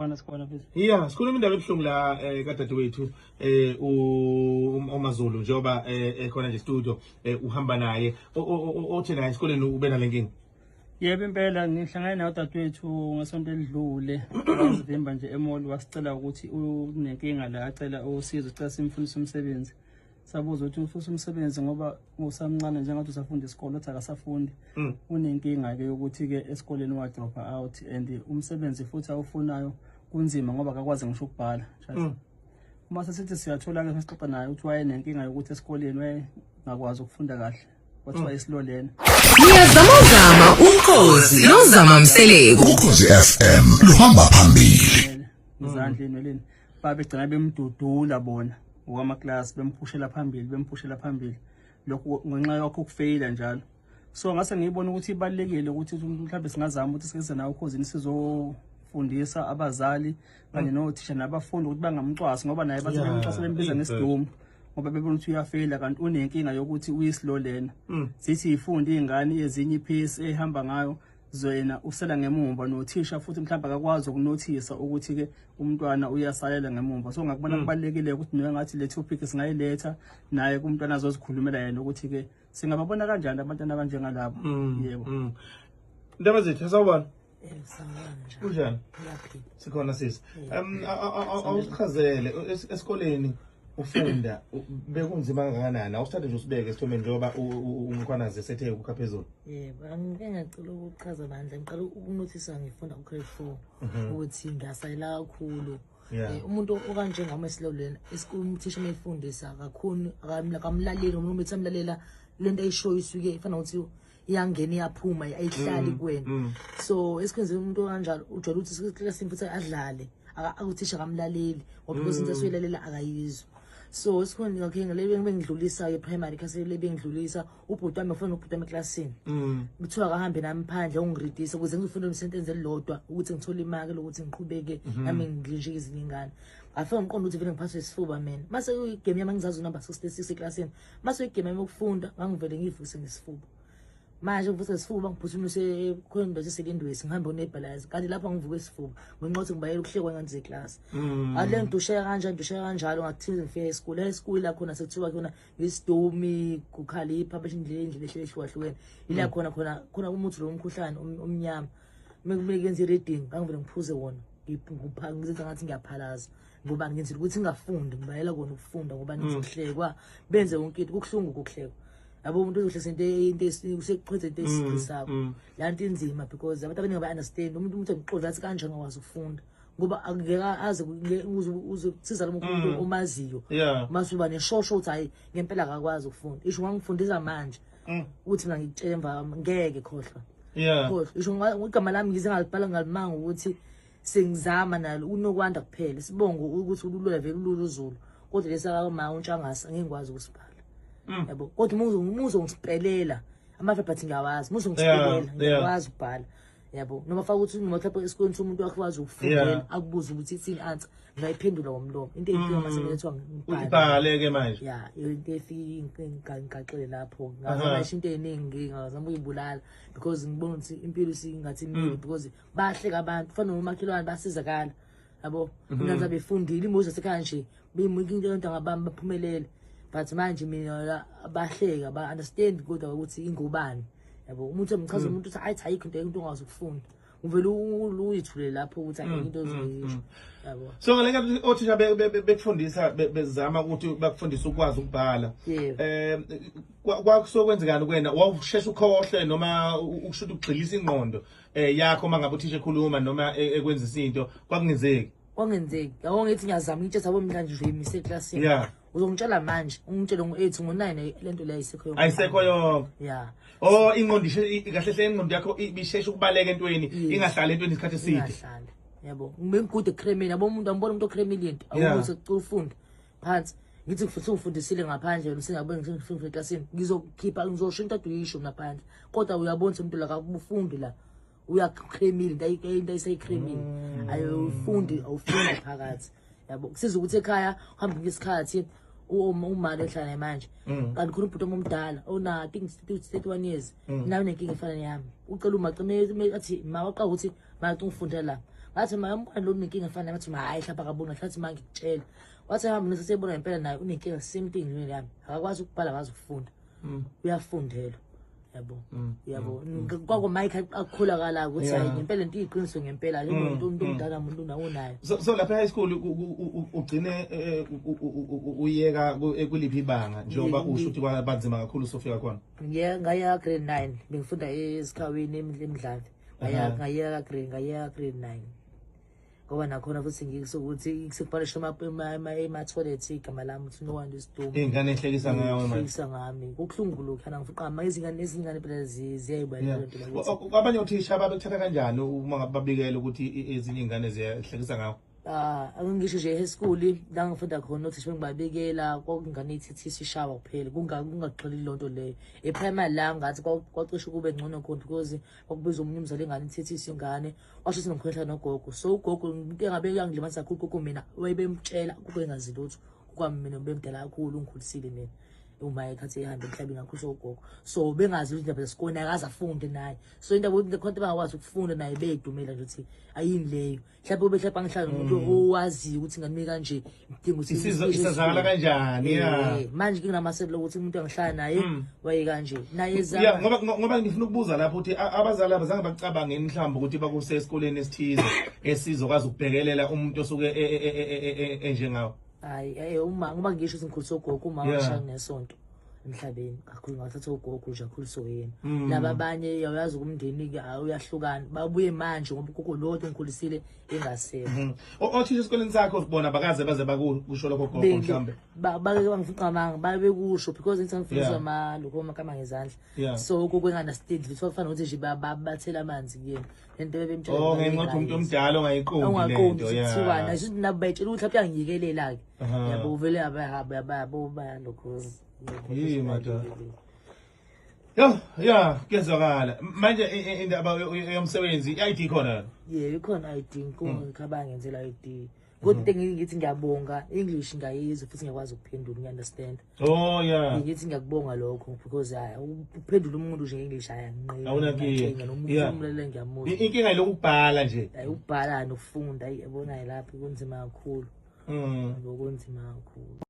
Sikhona, sikhona mfethu. Yeah, sikhuluma indaba ebuhlungu la kadadewethu uMaZulu njengoba ekhona nje studio, uhamba naye othe naye esikoleni ube nalenkinga. Yebo, impela ngihlangane naye udadewethu ngesonto elidlule. Wazivimba nje e-mall, wasicela ukuthi unenkinga la, acela usizo, sicela simfundise umsebenzi. Sabuza ukuthi ufisa umsebenzi ngoba usamncane, njengathi usafunda isikole, uthi akasafundi. Unenkinga-ke yokuthi-ke esikoleni wa-drop out and umsebenzi futhi awufunayo kunzima ngoba akakwazi ngisho ukubhala. Uma sesithi siyathola-ke, sesixoxa naye ukuthi wayenenkinga yokuthi esikoleni wayengakwazi ukufunda kahle, kwathiwa i-slow learner. Niyazamazama ukhozi nozama Mseleku. Ukhozi FM luhamba phambili. Izandla enweleni, babegcina bemdudula bona ngokwamaklasi, bemphushela phambili, bemphushela phambili, lokhu ngenxa yakho ukufeyila njalo. So ngase ngiyibona ukuthi ibalulekile ukuthi mhlawumbe singazama ukuthi size nawe ukhozini sizofundisa abazali kanye nothisha nabafundi ukuthi bangamcwasi, ngoba naye bathi bemcwasa, bembiza ngesidumo ngoba bebona ukuthi uyafeyila, kanti unenkinga yokuthi uyi-slow learner. Zithi ifunde iy'ngane ezinye i-pace ehamba ngayo, yena usela ngemumva, nothisha futhi mhlawumbe akakwazi ukunothisa ukuthi-ke umntwana uyasalela ngemumva. So ngakubona kubalulekile ukuthi naye ngathi le topic singayiletha naye kumntwana azozikhulumela yena ukuthi-ke singababona kanjani abantwana abanjengalabo. Yebo. Ndaba zethu, sawubona. Sawubona, njani? Kunjani? Ngiyaphila. Sikhona sisi. Awusichazele esikoleni ufunda bekunzima kangakanani? Awusithathe nje usibeke esithombeni njengoba uMkhwanazi sethe ukukha phezulu. Yebo, angike ngacela ukuchaza bandla. Ngiqala ukunothisa ngifunda ku-grade 4 ukuthi ngiyasalela kakhulu. Umuntu okanjengami e-slow learner, uthisha uma efundisa kakhulu akamlaleli, noma umuntu amlalela lento ayishoyo isuke ifana nokuthi iyangena iyaphuma, ayihlali kuwena. So esikhundleni umuntu okanjalo ujwayele ukuthi eklasini futhi adlale, uthisha akamlaleli ngoba because into asuyilalela akayizwa. So esikhundleni okay ngale bengidlulisa e-primary class, le bengidlulisa ubhuti wami, ngifuna ubhuti wami eklasini, kuthiwa akahambe nami phandle ungiridise ukuze ngizofunda i-sentence elilodwa ukuthi ngithole imaki lokuthi ngiqhubeke nami ngidlinje ezinye ingane. Ngafika ngiqonda ukuthi vele ngiphathwe isifuba mina, mase i-game yami angizazi unumber 66 eklasini, mase i-game yami yokufunda ngangivele ngiyivuse ngesifuba. Manje ngivuse isifuba, ngiphuthumise khona indawo eselindwesi, ngihambe u-nebulizer, kanti lapho ngivuka isifuba ngenxa yokuthi ngibayela ukuhlekwa ingane zeklasi. Ale ngidusheka kanjani, ngidusheka kanjalo, ngakuthini ngifike esikoleni. Esikoleni la khona sekuthiwa khona isidomi kukhalipha besho indlela ehlele ehlukahlukene, ila khona umuthi lo umkhuhlane omnyama, kumele kuyenze i-reading, ngangivele ngiphuze wona, ngizenza ngathi ngiyaphalaza ngoba ngenzela ukuthi ngingafundi, ngibayela kona ukufunda ngoba ngizohlekwa, benze yonke into kubuhlungu ukuhlekwa, yabo. Umuntu uzohlesa into usekuqhwetha into esichisako, la nto inzima because abantu abaningi aba-understand umuntu emxoxa athi kanjani ungakwazi ukufunda ngoba angeke aze uzosiza lo muntu omaziyo mase uba neshosho ukuthi hayi, ngempela akakwazi ukufunda. Isho ungangifundisa manje ukuthi mina ngikutshele emva, ngeke, khohlwa. Khohlwa. Isho igama lami ngize ngalibhala ngalimanga ukuthi sengizama nalo unokwanda kuphela isibongo ukuthi ulula vele ulula uZulu, kodwa lesakama uNtshangase angeke ngikwazi ukusibhala, yabo. Kodwa uma uzongisphelela ama-alphabet ngiyawazi, uma uzongispelela ngiyakwazi ukubhala, yabo. Noma faka ukuthi noma mhlawumbe esikoleni somuntu wakwazi ukufundela akubuze ukuthi ithini answer, ngingayiphendula ngomlomo. Into eyinkinga mase kuthiwa ngibhale. Ibhale-ke manje. Ya, into efike ngigaxele lapho, ngazama ngisho into ey'ningi, ngazama ukuyibulala because ngibona ukuthi impilo isingathi imile because bahleka abantu fana nomakhelwane basizakala, yabo, ingane befundile imoto zasekhaya nje beyimuka into yonke ngabami baphumelele, but manje mina la bahleka, ba-understand kodwa ukuthi ingubani, yabo. Umuntu emchaza umuntu uthi ayithi ayikho into ongazi ukufunda, uvele uyithule lapho ukuthi ayikho into ozoyisho, yabo. So ngale nkathi othisha bekufundisa, bezama ukuthi bakufundise ukwazi ukubhala, kwakusokwenzekani kuwena? Wawushesha ukhohle noma ukusho ukuthi ugxilisa ingqondo yakho uma ngabe uthisha ekhuluma noma ekwenzisa into, kwakungenzeki? Kwangenzeki, yabo. Ngithi ngiyazama ngitshe sabo mhlanje nje imise eklasini, uzongitshela manje, ungitshele ngo-8, ngo-9, lento leyo ayisekho yonke. Ayisekho yonke. Ya. Oh, ingqondo kahle hle ingqondo yakho ibishesha ukubaleka entweni, ingahlali entweni isikhathi eside. Ingahlali, yabo. Ngibengigude ecremeni, yabo. Umuntu ambona umuntu ocremile into awukuthi ufunda phansi, ngithi futhi ungifundisile ngaphandle wena usengiyabona ngifunda eklasini, ngizokhipha, ngizosho into ade uyisho ngaphandle, kodwa uyabona ukuthi umuntu la akakufundi la, uyacremile into ayiseyikremile, ayifundi, awufundi phakathi, yabo. Kusiza ukuthi ekhaya uhambe ngesikhathi umali ehlala naye manje, kanti khona ubhuti omdala ona I think 31 years, nawe unenkinga efana neyami, ucela uma cime athi ma waqala ukuthi ma ungifundela la. Ngathi ma umntwana lo unenkinga efana nami, athi ma hhayi mhlawumbe akaboni kahle. Ngathi ma ngikutshela, wathi hamba nesesebona ngempela naye unenkinga same thing yami, akakwazi ukubhala, akwazi ukufunda, uyafundelwa, yabo, yabo. Kwako Mike akukholakala ukuthi hayi ngempela into iyiqiniso ngempela, ayikho umuntu omdala umuntu nawo nayo. So lapha high school ugcine uyeka kuliphi ibanga, njengoba usho ukuthi kwabanzima kakhulu usofika khona? Ngiye ngaya grade 9, bengifunda esikhawini eMdlambe. Ngaya grade 9 ngoba nakhona futhi ngikusokuthi sekubhalishwa ema-toilet igama lami ukuthi Nokwanda Isidumo. Iy'ngane ehlekisa ngawe manje. Hlekisa ngami, kubuhlungu lokhu yana ngifuqa izingane, izingane phela ziyayibaleka lento bakithi. Abanye othisha babekuthatha kanjani uma ngabe babikela ukuthi ezinye iy'ngane ziyahlekisa ngawe? Ah, angisho nje e-school la ngifunda khona othisha bengibabikela kwakungane ithethisa ishawa kuphela, kungagxili lonto leyo. E-primary la ngathi kwacishe kube ngcono khona because kwakubizwa omunye umzali ingane ithethisa ingane, washo ukuthi ngikhwehla nogogo. So ugogo into engabe uyangilimaza kakhulu ugogo mina, wayebemtshela ugogo engazi lutho, kwami mina bemdala kakhulu, ungikhulisile mina uma ekhathi ehambe emhlabeni ngakhuliswa ugogo, so bengazi ukuthi indaba zesikole akaze afunde naye. So indaba ukuthi khona bangakwazi ukufunda naye beyidumela nje ukuthi ayini leyo, mhlawumbe ube mhlawumbe angihlala nomuntu owaziyo ukuthi ngani kanje ngidinga ukuthi Isizakala kanjani, ya. Manje nginamasebe lokuthi umuntu angihlala naye waye kanje naye Ya, zama. Ngoba ngifuna ukubuza lapho ukuthi abazali abazange bakucabange mhlawumbe ukuthi bakuse esikoleni esithize esizokwazi ukubhekelela umuntu osuke enjengawe? Hayi, uma ngoba ngisho ukuthi ngikhuliswa ugogo, uma washaya nesonto emhlabeni kakhulu, ngathatha ugogo nje akhuliswe yena. Laba abanye uyazi umndeni-ke uyahlukana, babuye manje ngoba ugogo lo kade ngikhulisile engasekho. Othisha esikoleni sakho bona bakaze baze bakusho lokho gogo mhlawumbe? Bake bangifuqa amanga, babekusho because ngithi ngifundiswa amalokho amakama ngezandla. So ugogo enga-understand lutho, kwafana nokuthi nje bathela amanzi kuyena lento bebemtshela. Oh, ngenxa yokuthi umuntu omdala ongayiqondi ongaQondi lento, ya. kuthiwani, asho ukuthi nabo bayitshela ukuthi mhlawumbe uyangiyikelela-ke. Yabo, vele abayabo bayalokho. Yini, madoda. Yo, ya, kuyezwakala. Manje indaba yomsebenzi, i-ID khona? Yebo, ikhona ID, ngikhaba ngenzela ID. Kodwa into engithi ngiyabonga, English ngiyayizwa futhi ngiyakwazi ukuphendula, ngiya-understand. Oh yeah. Ngithi ngiyakubonga lokho because hayi ukuphendula umuntu nje nge-English hayi anginqeni. Awunankinga. Noma umlalele ngiyamuzwa. Inkinga ilokubhala nje. Hayi ukubhala nokufunda, ayi yabona lapho kunzima kakhulu. Yabo, kunzima kakhulu.